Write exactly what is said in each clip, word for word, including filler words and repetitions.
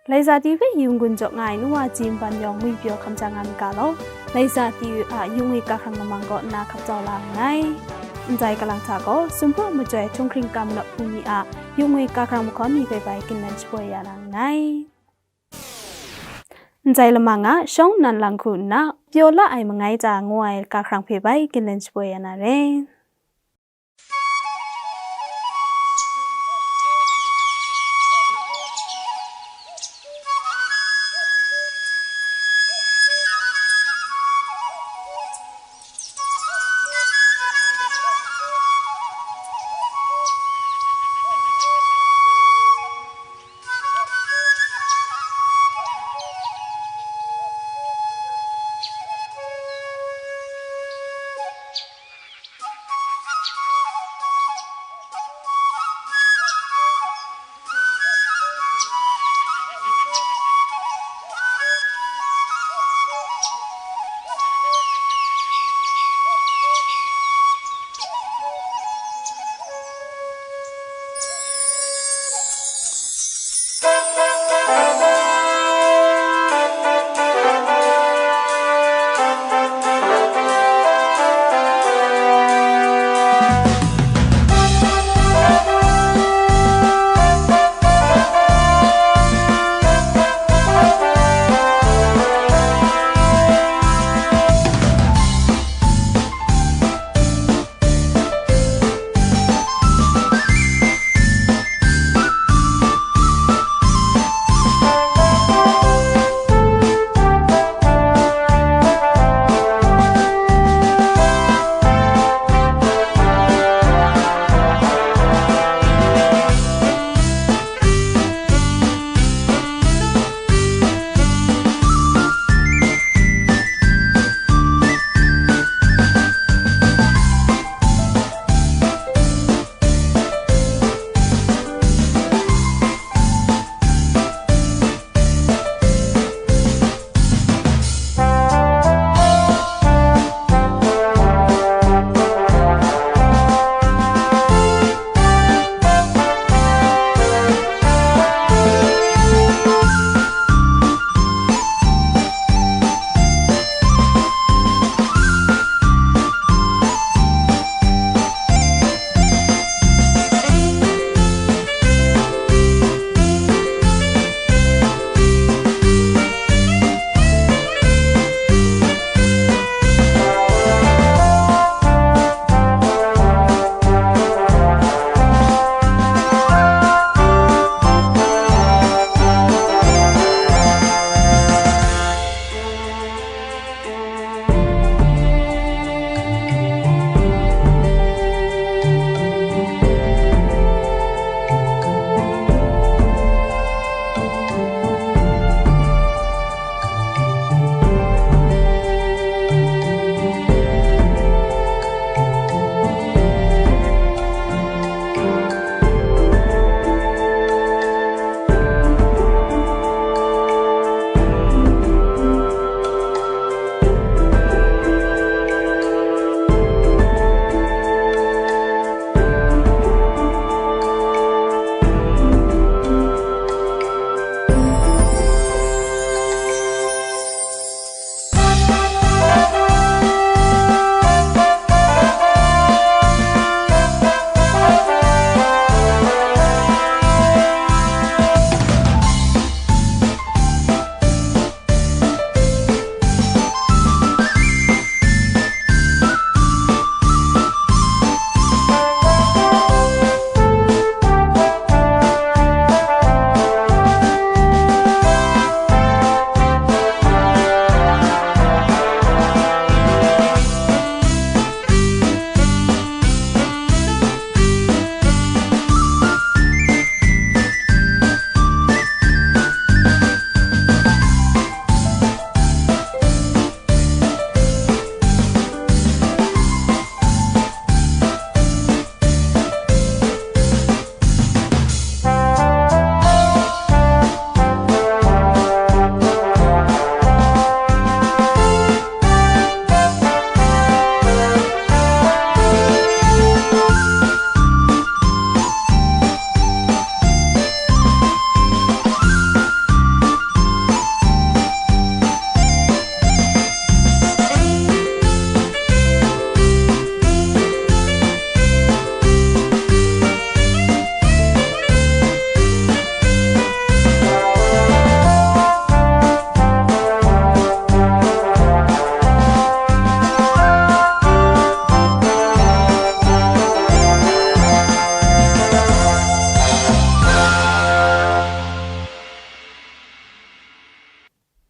Laiza T V hpe yung gun jaw nga ai nu wa Jim Ban Yawng ngwi pyaw hkam ja nga myit ga law, Laiza T V a yung ngwi kahkrang lamang kaw nna hkap tsau la nngai. Ndai kalang hta gaw, Sumpu majoi htunghkring kam lawp hpung mi a yung ngwi kahkrang mahkawn mi hpe bai ginlen shapoi ya na nngai. Ndai lamang a shawng nnan lang hku nna, pyaw la ai mangai ta ngu ai kahkrang hpe bai ginlen shapoi ya na re.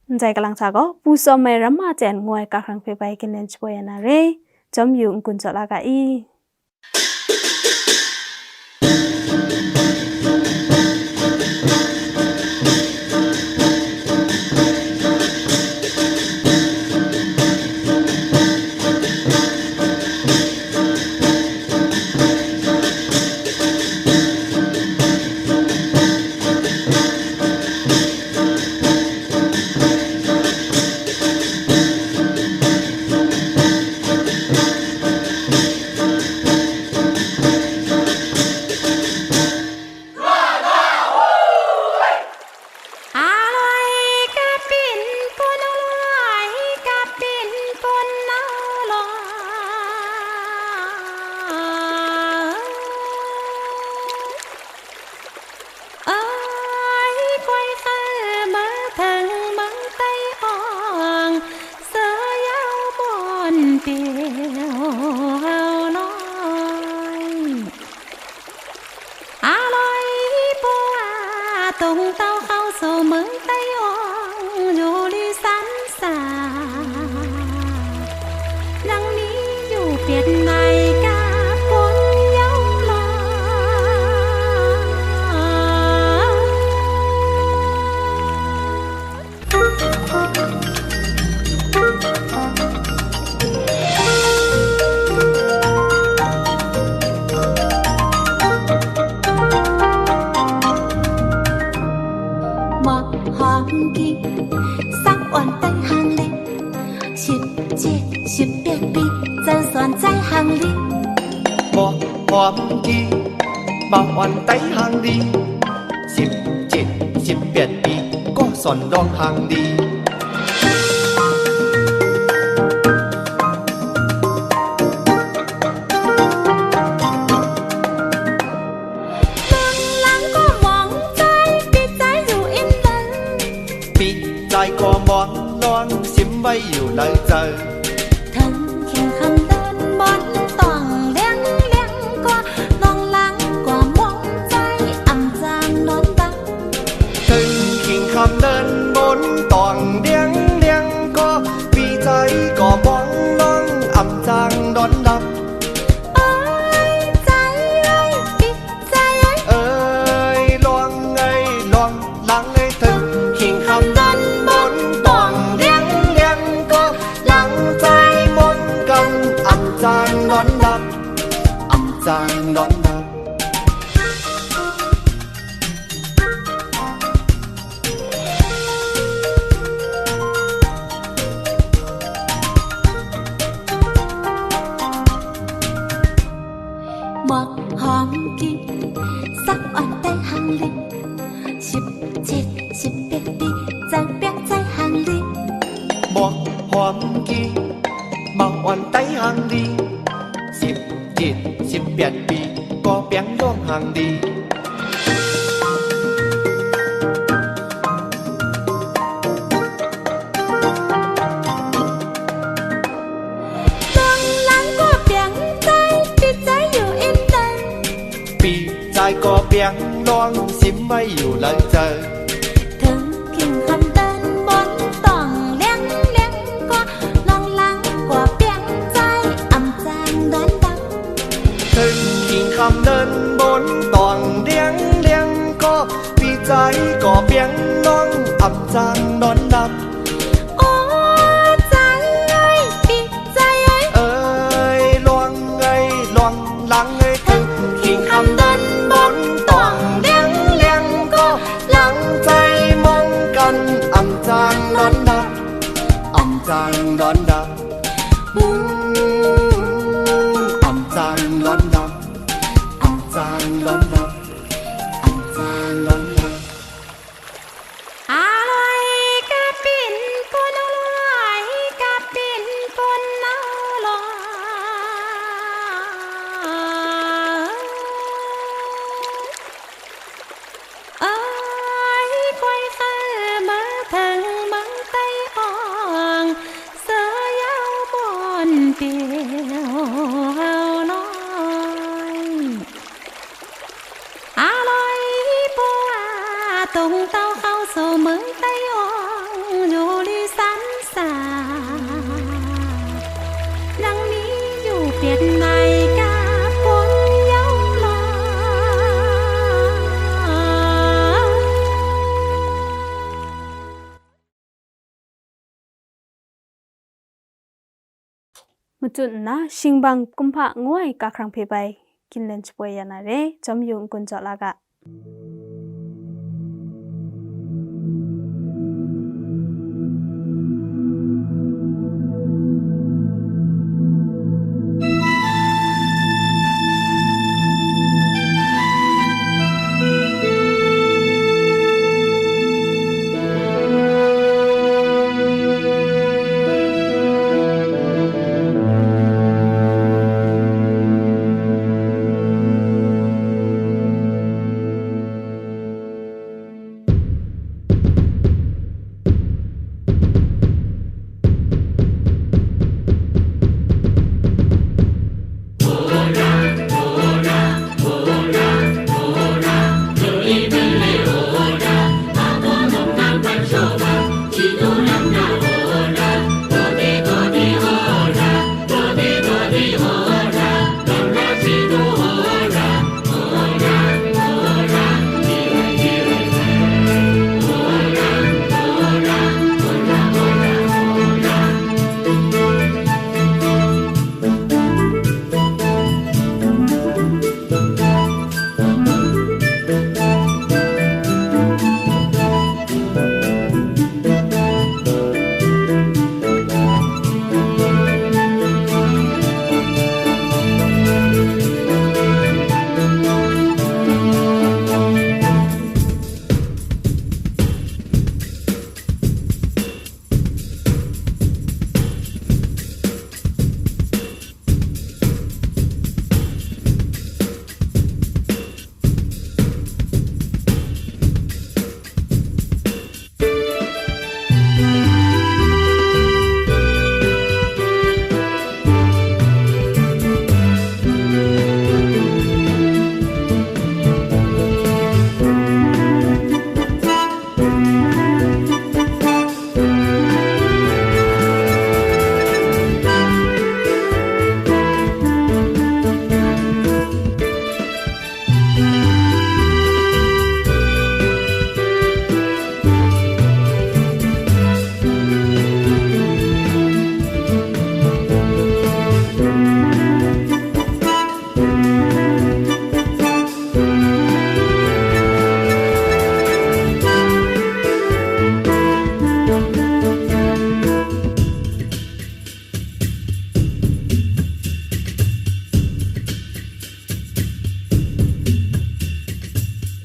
Ndai kalang hta gaw, Pu Tsawm Mai Ramma Ten ngu ai kahkrang hpe bai galen shabaw ya na re, jawm yu n-gun jaw la ga i? Ai, koi hkrai mahtang mang tai awng, sa yau mawn teu loi. Aloi po a tong tau hkau so mang tai awng, yu li san sa. Nang ni yu pyen ai ka kun yau la. Mahawm ki, sak wan tai hang li, ship chye, ship pet pyi, zau zawn tai hang li. Mahawm ki, ma wan tai hang li, ship chye, ship pet pyi, kaw zawn lawng hang li. Nang lang gaw mawng tai, pyi tai yu n rai. Pyi tai gaw mawng lawng, sim bai yu lai tai. Htung hking hkam dan mawn tawng liang liang gaw, nang lang gaw mawng tai, am tsang nawn dap. Htung hking hkam dan mawn tawng liang liang gaw, pyi tai gaw mawng lawng, am tsang nawn dap. Oi, tai ai, pyi tai ai. Oi, lawng ai, lawng, lang ai, htung hking hkam dan mawn tawng liang liang gaw, lang tai mawng kan, am tsang nawn dap, am tsang nawn dap. Mahawm ki, sak wan tai hang li, ship chye, ship pet pyi, zau pek tai hang li. Mahawm ki, ma wan tai hang li, ship chye, ship pet pyi, kaw peng lawng hang li. Nang lang gaw peng tai, pyi tai yu n rai. Pyi tai gaw peng lawng, sim bai yu lai tai. Htung hking hkam dan mawn tawng liang liang gaw, nang lang gaw peng tai, am tsang nawn dap. Htung hking hkam dan mawn tawng liang liang gaw, pyi tai gaw peng lawng, am tsang nawn dap. O, tai ai, pyi tai ai. Ai, lawng ai, lawng lang ai, htung hking hkam dan mawn tawng liang liang gaw, lang tai mawng kan, am tsang nawn dap, am tsang nawn dap. Am tsang lawn dap, am tsang lawn dap, am tsang lawn dap. Aloi ka pyin kun, aloi ka pyin kun, aloi. Ai, koi hkrai mahtang mang tai awng, sa Matut nna, Shingbang Kumhpa ngu ai ga hkrang hpe bai ginlen shapoi ya na re, Jawm Yu n-gun jaw la ga.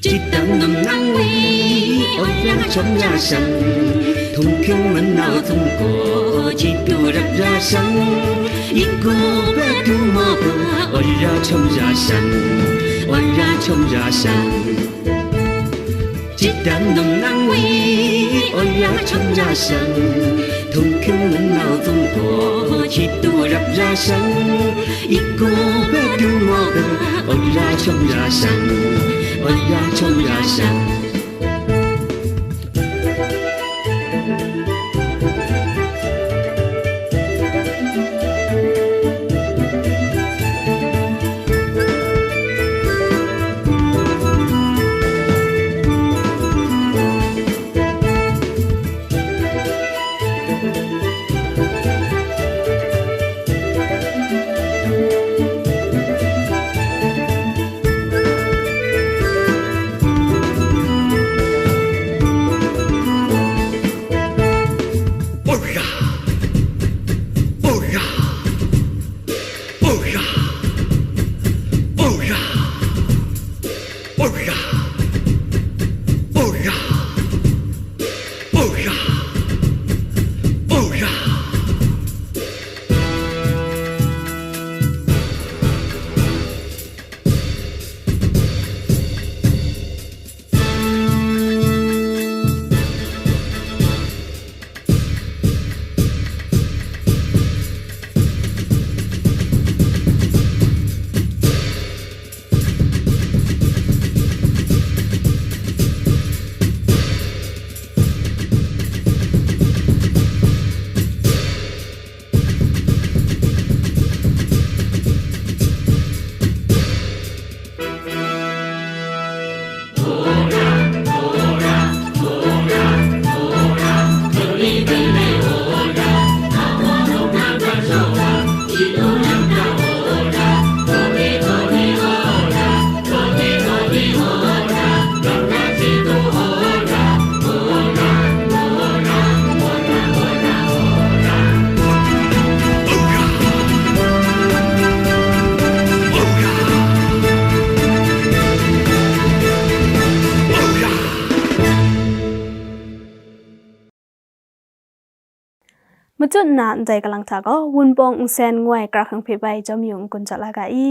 Jitdang nam nang we, oi ra chawm ra shang, htung hkyung manau htung gaw, jitu rap ra shang, iko badu ma ba, oi ra chawm ra shang, oi ra chawm ra shang. Jitdang nam nang we, oi ra chawm ra shang, htung hkyung manau htung gaw, jitu rap ra shang, iko badu ma ba, oi ra chawm ra shang, oi ra chawm ra shang. Machut nna ndai kalang hta gaw, Wunpawng Nsen ngu ai kara hkang hpe bai jawm yu n-gun jaw la ga i?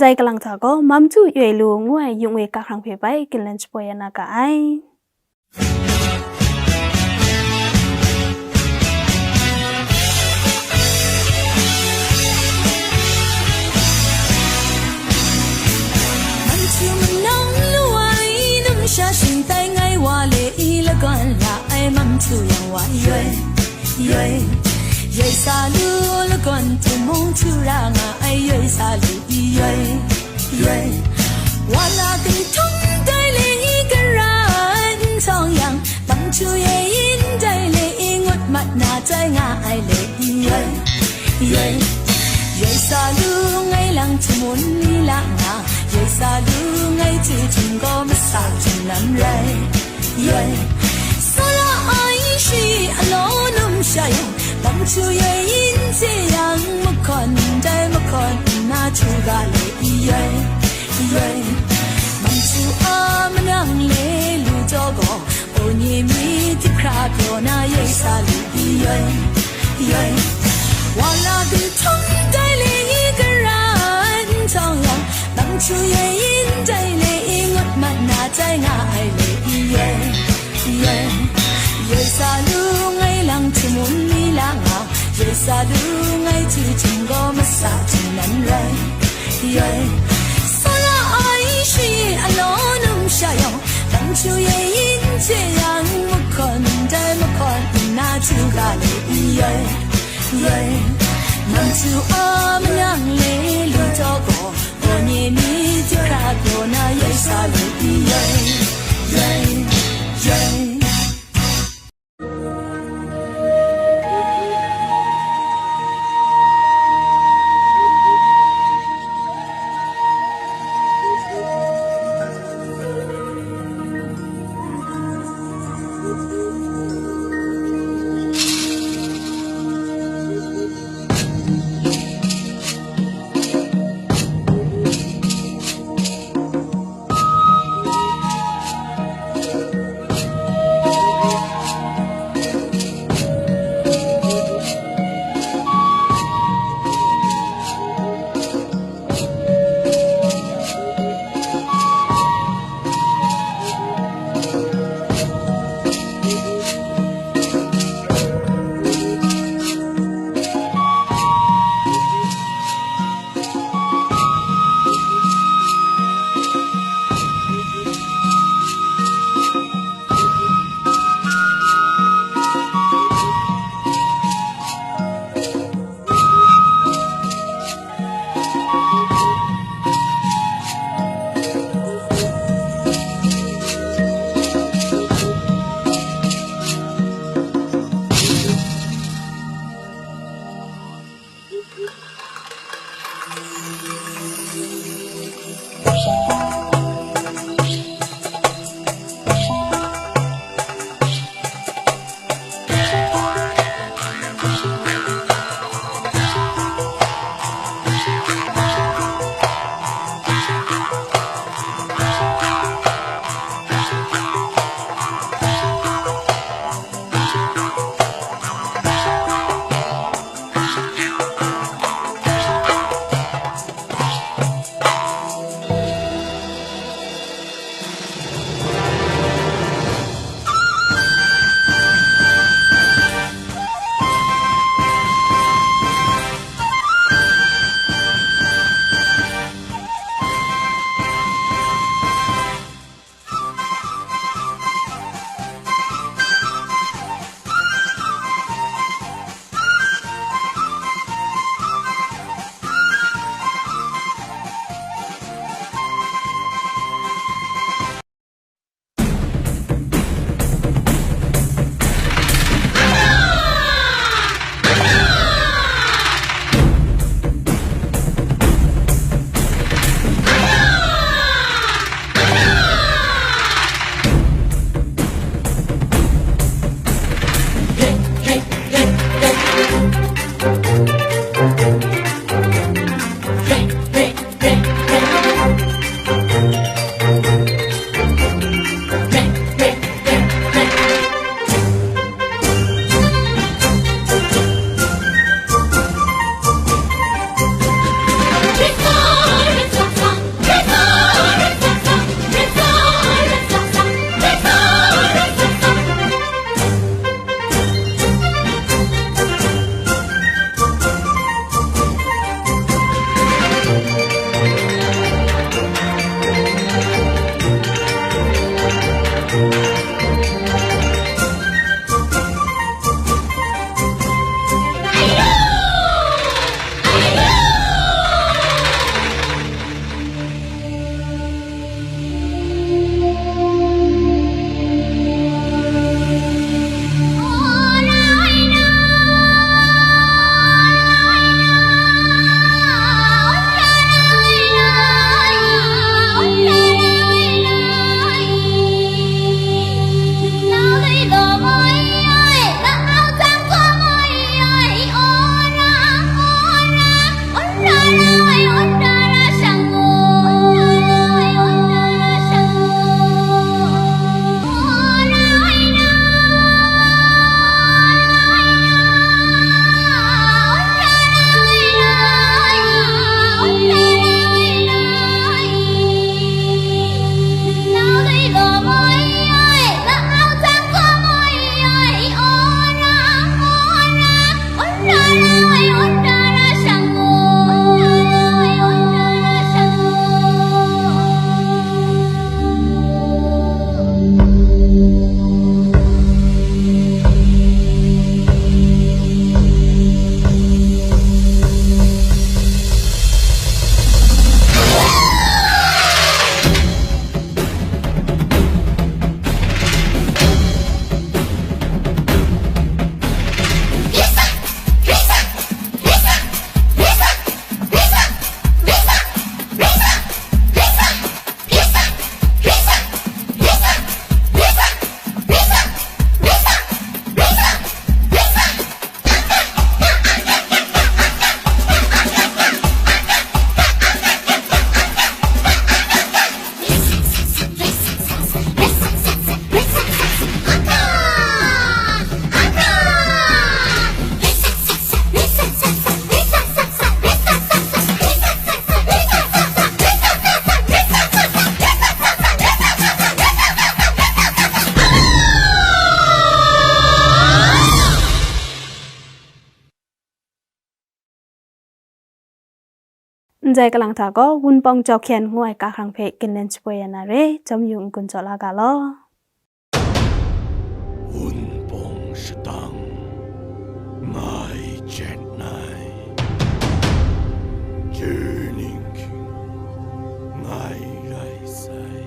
Dai kalang hta gaw, Mamtu Yoi Lu ngu ai yung e kahkrang hpe bai ginlan shapoi ya na ga ai. Manchu manang lu ai numsha shing tai ngai wa le i, lagawn la ai Mamchu yang wa yoi, yoi, yoi sa lu, lagawn htum mung htu ra nga ai, yoi sa lu i, yoi, yoi. Wa la ginhtung dai le i, gara ai ntawng yang, Mamchu yoi yin dai le i, ngut mat na tai nga ai le i, yoi, yoi, yoi sa lu, ngai lang htum mun ni la nga, yoi sa lu, ngai chye htum gaw masa htum nan rai, yoi. Sa la ai shi alaw numsha yang, Mamchu yoi yin hte yang, mahkawn dai mahkawn nna htu ga le i, yoi, yoi. Mamchu a manang le lu jaw gaw, o nye mi hti hkra pyaw na yoi sa lu i, yoi, yoi. Wa la ginhtung dai le i, gara ai ntawng yang, Mamchu yoi yin dai le i, ngut mat na tai nga ai le i, yoi, yoi, yoi sa lu, ngai lang htum mun ni la nga, yoi sa lu, ngai chye htum gaw masa htum nan rai, yoi. Sa la ai shi alaw numsha yawng, Mamchu yoi yin hte yang, mahkawn dai mahkawn nna htu ga le i, yoi, yoi. Mamchu a manang le lu jaw gaw, gaw nye mi hti hkra pyaw na yoi sa lu i, yoi, yoi, yoi. Ndai kalang hta gaw, Wunpawng Jau Hkyen ngu ai kahkrang hpe ginlen shapoi ya na re, Jawm Yu n-gun jaw la ga law. Wunpawng shadang, ngai chyen ai. Chyening hkying, ngai rai sai.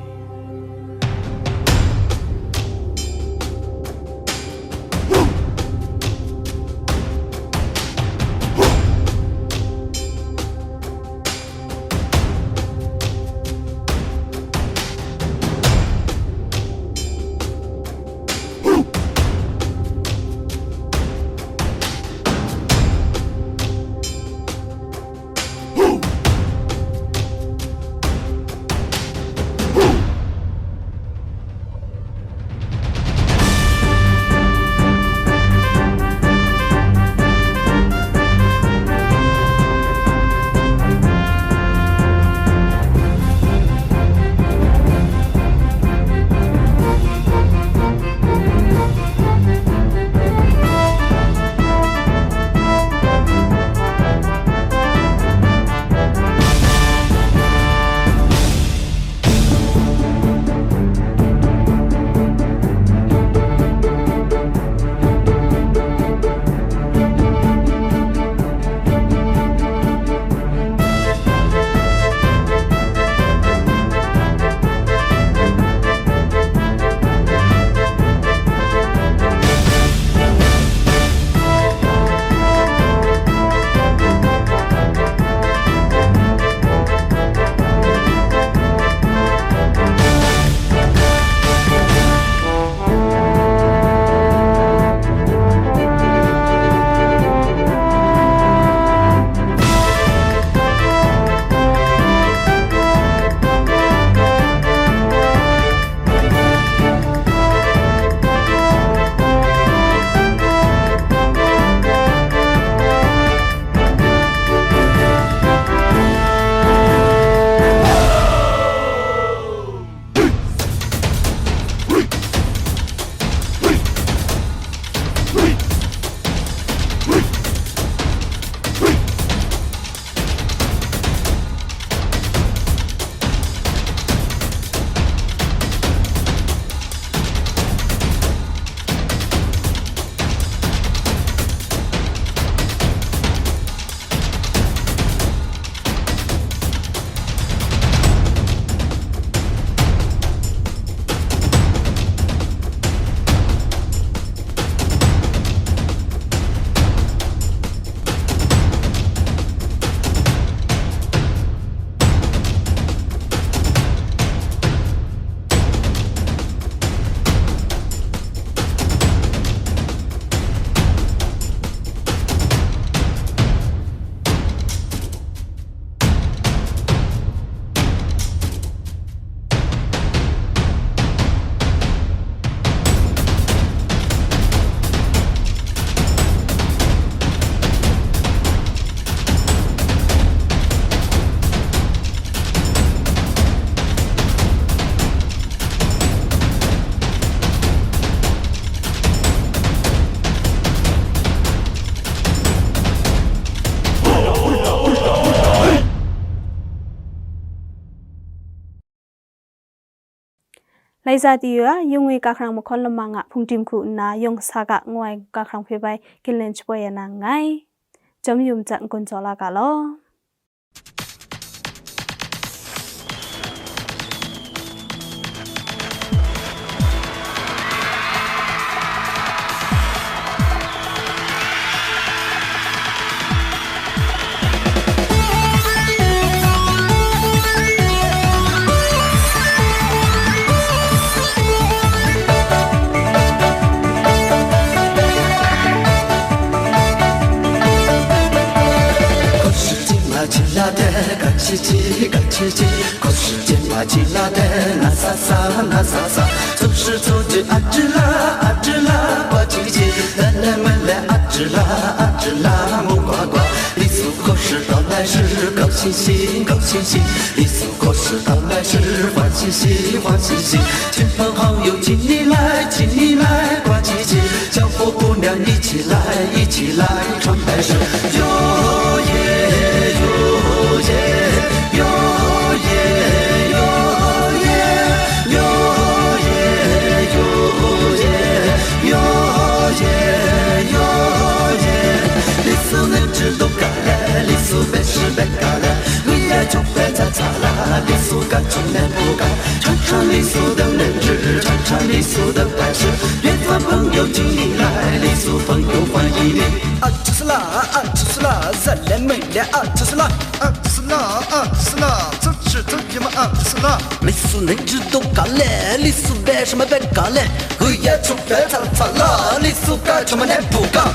Laiza T U a Yungwi Kahkrang Mahkawn Lamang a Hpungdim Hku nna Yawng Sa Ga ngu ai kahkrang hpe bai ginlen shapoi ya na nngai. Jawm Yu n-gun jaw la ga law. Li su bai shi bai ga la, wi ya chuk bai za za la, li su ga chum na bu ga, chang chang li su dang len zhi, chang chang li su dang bai shi, yuan fa pang yo jing ni lai, li su pang yo fa yi ni. A tu sala, a tu sala, za le meng le a tu sala, a tu sala, a tu sala, tut shi tut yama a tu sala. Li su ning zhi dok ga le, li su bai shi ma bai ga le, wi ya chuk bai za za la, li su ga chum na bu ga.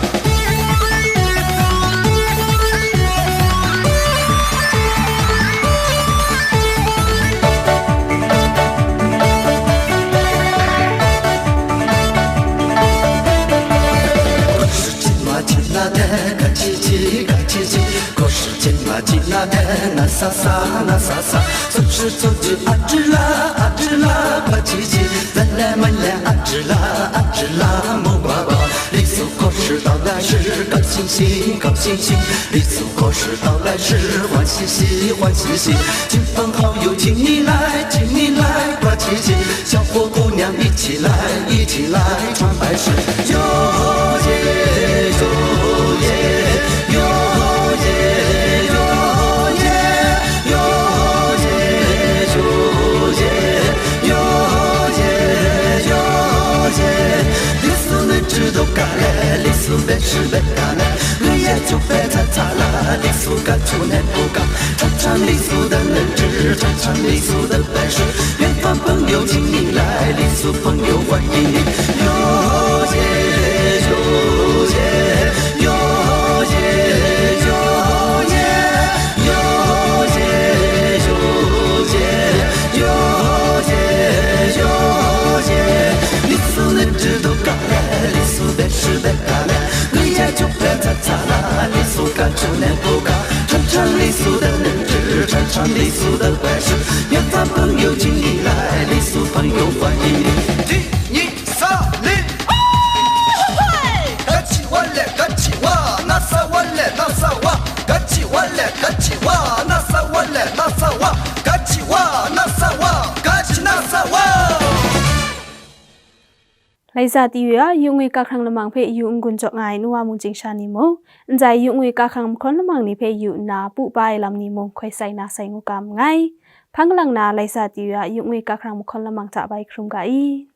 Li su ko shi tau lai shi, gap xing xing, gap xing xing. Li su ko shi tau lai shi, huan xi xi, huan xi xi. Qin fang hao yu, jing ni lai, jing ni lai, gua qi qi. Xiao hu gu niang, i qi lai, i qi lai, chuan bai shi. Yo ye, yo ye, yo ye, yo ye, yo ye, yo ye, yo ye, yo ye. Li su ning zhi dok ga le, li su bai shi bai ga le, wi ya chuk bai za za la, li su ga chum na bu ga, chang chang li su dang len zhi, chang chang li su dang bai shi, yuan fa pang yo jing ni lai, li su pang yo huan yi ni. Yo ye, yo ye, yo ye, yo ye, yo ye, yo ye, yo ye, yo ye. Li su ning zhi dok ga le, li su bai shi bai ga le, wi ya chuk bai za za la, li su ga chum na bu ga, chang chang li su dang len zhi, chang chang li su dang bai shi, yuan fa pang yo jing ni lai, li su pang yo huan yi ni. Di, ni, sa, li. Gachi wa le, gachi wa, na sa wa le, na sa wa. Gachi wa le, gachi wa, na sa wa le, na sa wa. Gachi wa, na sa wa, gachi na sa wa. Laisa T V a yu ngwi kahkrang lamang hpe yu n-gun jaw nga ai nu wa mung chying sha ni mung, n zai yu ngwi kahkrang mahkawn lamang ni hpe yu nna pu pa ai lam ni mung hkoi sai na sai ngu kam nngai. Hpang lang na Laisa T V a yu ngwi kahkrang mahkawn lamang hta bai hkrum ga i.